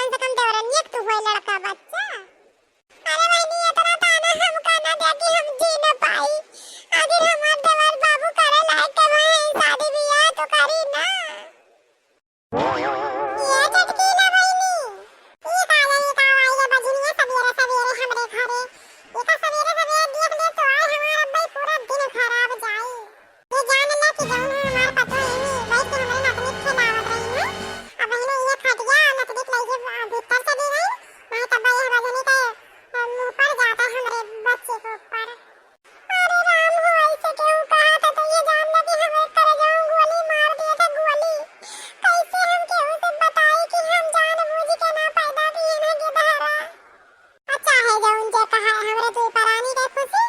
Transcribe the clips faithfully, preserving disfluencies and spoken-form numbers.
कम से कम देवरनिया के तो होए लड़का बच्चा। अरे बहिनी, इतना ताना हमका ना दे कि हम जी ना पाई। आखिर हमार देवर बाबू करे लायक के भए शादी बियाह तो करी ना। ये चटकीला बहिनी, ई का, ये का आई ये बजनिया सबेरे सबेरे हमरे घरे? ये का सबेरे सबेरे देख ले तो आए हमार अब्बई पूरा दिन खराब जाई। ये जान ले कि जौन है हमार पतोह एमी बैठ के हमरे नतनी के खेलावत रही है। अब बहिनी ये खटिया नतनी के लइके भीतर चली गई, नहीं तब ये बजनी के मुंह पर जाता हमरे बच्चे के ऊपर। अरे राम हो, ऐसे क्यों कहा था? तो ये जान ले कि हमें कर जाऊं गोली मार दिए थे गोली। कैसे हम केहू से बताई कि हम जानबूझ के ना पैदा किए ना गिधारा। अच्छा है जो उनके कहा हमरे दुई परानी के खुशी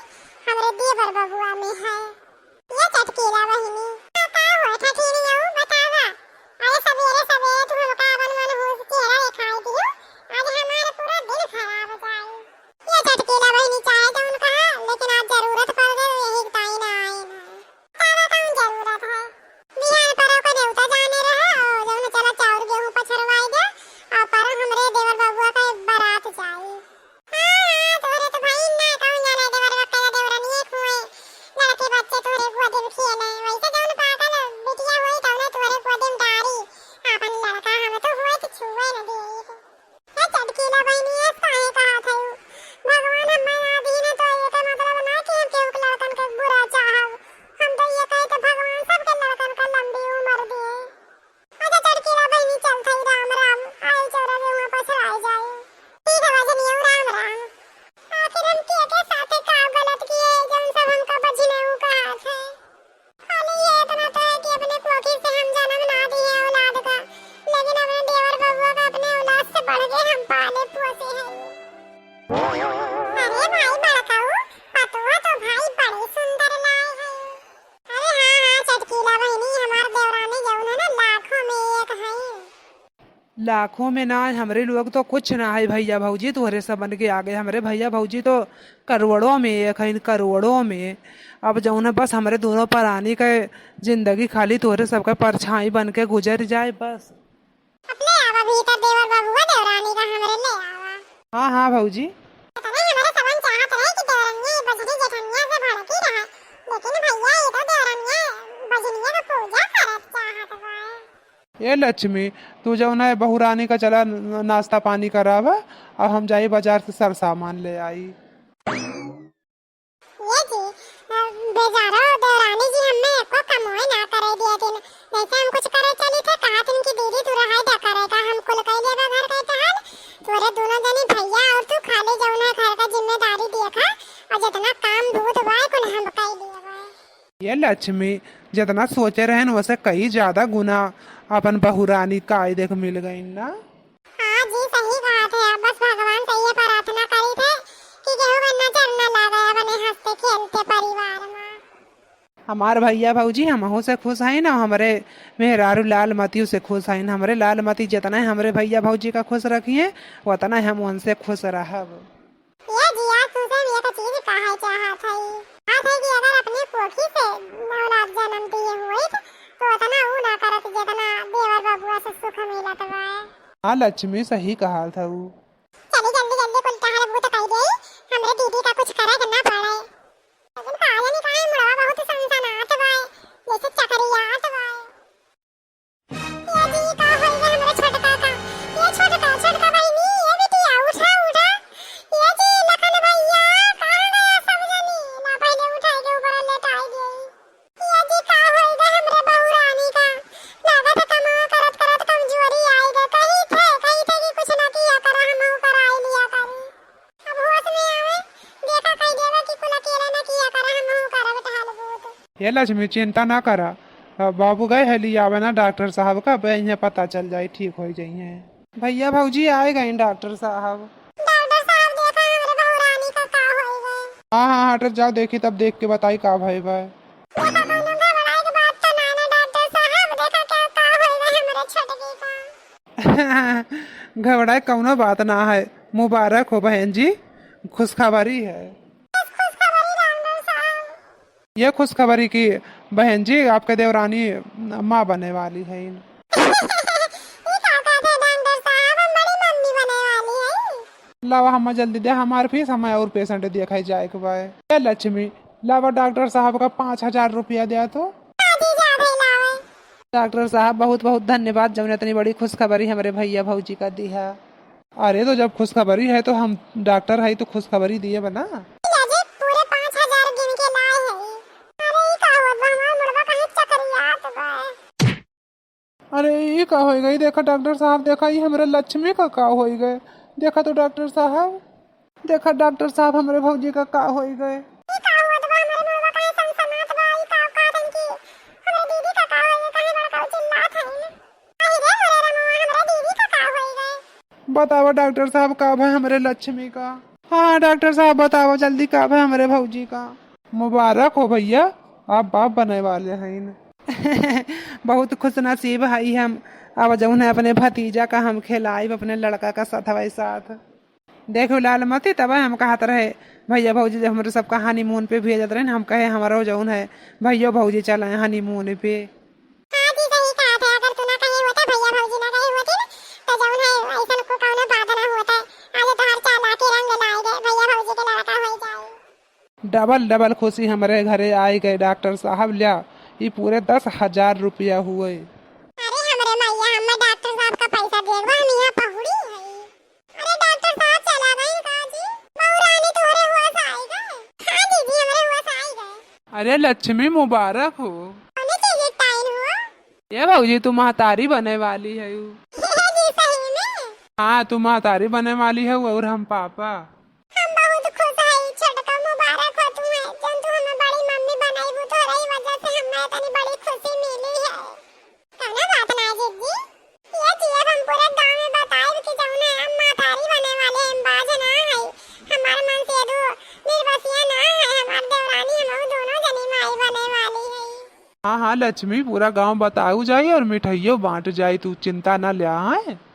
हमरे देवर बबुआ में है। ये चटकीला बहिनी, का, का हुआ ठठीनी जाऊ बतावा। अरे सबेरे सबेरे तू हमका अपन मनहूस चेहरा दिखाई दियो, आज हमार पूरा दिन खराब जाई। ये चटकीला बहिनी चाहे जौन कहा, लेकिन आज जरूरत पड़ गई, यही ताई ना आए ना। तारा कौन जरूरत है? बिहान पर ओकर देवता जाने रहे, और जौन चला चाउर गेहूं पछरवाई दे, और पर हमरे देवर बबुआ का बारात जाई। हाँ, हाँ, तोरे तो भाई ना कौन जाने देवर बा, कया देवरनिए खुए, लड़के बच्चे तोरे गोदी में खेले, वैसे जौन पागल बिटिया हुई, तौने तोरे गोदी में डारी, अपन लड़का हम तो हुए तो छुए न देई। ए चटकीला बहिनी, ये काहे कहत हऊ? भगवान हम्मे ना दीन तो एकर मतलब ना कि हम केहू के लड़कन के बुरा चाहब। हम तो ये कहे तो भगवान सबके लड़कन का लंबी उम्र दे। अच्छा चटकीला बहिनी, चलत हई, राम राम। आई चौरा में वहाँ पछराए जाए। ठीक है बजनियो, राम राम। आखिर हम के के साथे का गलत किए, जौन सब हमका बजने ऊ कहत है? खाली ये इतना तो है कि अपने कोखी से हम जन्म ना दिए औलाद का, लेकिन अपने देवर बबुआ का अपने औलाद से बढ़ के हम पाले पोसे हैं। अरे भाई बड़काऊ, पतोह तो भाई बड़ी सुंदर लाए हैं। अरे हाँ, हाँ, चटकीला बहिनी, हमार देवरानी जौन है ना, लाखों में एक है। लाखों में ना, हमरे लोग तो कुछ ना है भैया भौजी, तोहरे सबन के आगे। हमरे भैया भौजी तो करोड़ों में एक हइन, करोड़ों में। अब जौन है बस हमरे दोनों परानी के जिंदगी खाली तोहरे सबके परछाई बन के गुजर जाए बस। अपने आवा भीतर देवर बबुआ देवरानी का हमरे ले आवा। हाँ, हाँ भौजी। पता नहीं हमरे सबन चाहत रहे कि देवरनिया ये बजरी जेठनिया से भड़की रहा, लेकिन भैया ये तो देवरनिया बजनिया का पूजा करत चाहत बा। ए लक्ष्मी, तू जौन है बहुरानी का चला न-, नाश्ता पानी करावा, और हम जाई बाजार से सर सामान ले आई। ये जी, अ, बेजारो देवरानी जी हमें एको कमोए ना करे दिए दिन। जैसे हम कुछ करे चली थे, कहा दिन की दीदी तू रहाई दा करे का, हम कुल कई लेबा घर का टहल, तोरे दोनों जनी भैया और तू खाली जौन है घर का जिम्मेदारी देखा, और जितना काम भूत बा कुल हम कई लेबा। ये लक्ष्मी, जितना सोचे रहन, वसे कई ज्यादा गुना अपन बहुरानी का आई देख मिल गई ना। हाँ जी, सही बात है। बस भगवान से ये प्रार्थना करी थे कि केहू के नजर न लागे अपने हंसते खेलते परिवार में। हमार भैया भौजी हमहू से खुश हईन, हमरे मेहरारू लालमतियो से खुश हईन। हमरे लालमती जितना हमरे भैया भौजी का खुश रखिए, उतना हम उनसे खुश रहब। ये जी, आज तुमसे हम एक चीज कहे चाहत हई। बात है कि अगर अपने कोखी से औलाद जन्म दिए होइत, तो उतना ऊ ना करत, जितना देवर बबुआ से सुख मिलत बा। हाँ लक्ष्मी, सही कहत हऊ। चली जल्दी जल्दी कुल टहल बूत कई देई, हमरे दीदी का कुछ करे के ना पड़े। लेकिन का जानी काहे मुड़वा बहुत सनसनात बा, जैसे चकरियात बा। ये जी, का होई रे हमरे छोटका का? ये छोटका, छोटका बहिनी, ये बिटिया, उठा, उठा। ये जी, लखन भैया, कहाँ गया सब जनी? ला, पहले उठाई के ऊपर लेटाई दे। ये जी, का होई रे हमरे बहुरानी का? लागत कमा करत करत कमजोरी आई रे। कही थे, कही थे कि कुछ ना किया करा, हमहू कराई लिया करी। अब होश में आवे, देखा कही देवे कि कुल अकेले न किया करा, हमहू करब टहल बूत। हे लक्ष्मी, चिंता ना करा, अब बाबू गए हैं लियावे ना डॉक्टर साहब का, अब इन्हें पता चल जाई, ठीक हो जाई हैं। भैया भौजी आए गए डॉक्टर साहब। डॉक्टर साहब देखा हमरे बहुरानी का का होई गए। हाँ, हाँ, हट जाओ, देखी तब देख के बताई का भई बा। देखा कौनो घबराए के बात तो ना ना डॉक्टर साहब, देखा क्या का होई गए हमरे छोटकी का। घबराए कौनो बात ना है, मुबारक हो बहन जी, खुशखबरी है। खुशखबरी डॉक्टर साहब। ये खुशखबरी की बहन जी, आपके देवरानी माँ बने वाली है। ई का कहते डॉक्टर साहब, हम बड़ी मम्मी लावा हम्मा जल्दी दे हमार फीस, हम्मा और पेशेंट देखाई जाए के बाय। ए लक्ष्मी, लावा डॉक्टर साहब का पाँच हजार रुपया दे तो। हाँ जीजा, अबे लावे। डॉक्टर साहब बहुत बहुत धन्यवाद जौन इतनी बड़ी खुशखबरी हमरे भैया भौजी का दिहा। अरे तो जब खुशखबरी है तो हम डॉक्टर है तो खुशखबरी दिए बना। जीजा जी, पूरे पाँच हजार गिन के लाए हैं। अरे ई का होत बा, हमार मुड़वा कहीं चकरियात बा। अरे ई का होई गई? देखा डॉक्टर साहब, देखा ई हमरे लक्ष्मी का का होई गए। देखा तो डॉक्टर साहब, देखा डॉक्टर साहब, हमरे भौजी का का होई गए। ई का होत बा? हमरे मुड़वा काहे सनसनात बा? ई का कहत हन कि हमरे दीदी का का होई गए? काहे बड़का चिल्लात हन? अरे रे मोरे रमवा, हमरे दीदी का का होई गए? बतावा डॉक्टर साहब, का भा हमरे लक्ष्मी का? हाँ डॉक्टर साहब, बतावा जल्दी, का भा हमरे भौजी का? मुबारक हो भैया, आप बाप बने वाले हैं। बहुत खुश नसीब हई हम। अब जौन है अपने भतीजा का हम खिलाइब अपने लड़का का साथवे साथ। देखो लालमती, तब हम कहत रहे भैया भौजी जब हमरे सबका हनीमून पे भेजत रहे न, हम कहे हमरो जौन है भैया भौजी चले हनीमून पे। हाँ जी, सही कहत है, अगर तू ना कही होता, भैया भौजी ना कही होती ना, तो जौन है ऐसन को कौनो बात ना होता। आज तोहर चालाकी रंग लाई गए, भैया भौजी के लड़का हो जाए। डबल डबल खुशी हमरे घरे आई गए डॉक्टर साहब। ल्या, ई पूरे दस हजार रुपया हुए। अरे हमरे मैया, हमें डॉक्टर साहब का पैसा देख बा, हम यहाँ पहुड़ी है। अरे डॉक्टर साहब चला गए का जी? बहू रानी तोहरे हुआ से आई गए? हाँ दीदी, हमरे हुआ से आई गए। अरे लक्ष्मी मुबारक हो। कौने चीज के टाइन हुआ? ए भौजी, तू महतारी बने वाली है। जी सही में? हाँ, तू महतारी बने वाली है और हम पापा। हम बहुत खुश हई, छोटका मुबारक हो तुम्हें, जौन तू हमें बड़ी मम्मी बनाईबू, तोहरे ही वजह से हमें इतनी बड़ी खुशी मिली है। कौनो बात ना जिज्जी, ये जियब हम पूरे गाँव में बताइब कि जौन है हम महतारी बने वाले हैं, बाझ ना है, हमार मन से दू निर्बसिया ना है, हमार देवरानी हम दोनों जनी माई बने वाली है। हाँ हाँ लक्ष्मी, पूरा गाँव बताऊ जाई और मिठाइयों बांट जाई, तू चिंता ना ल्या है।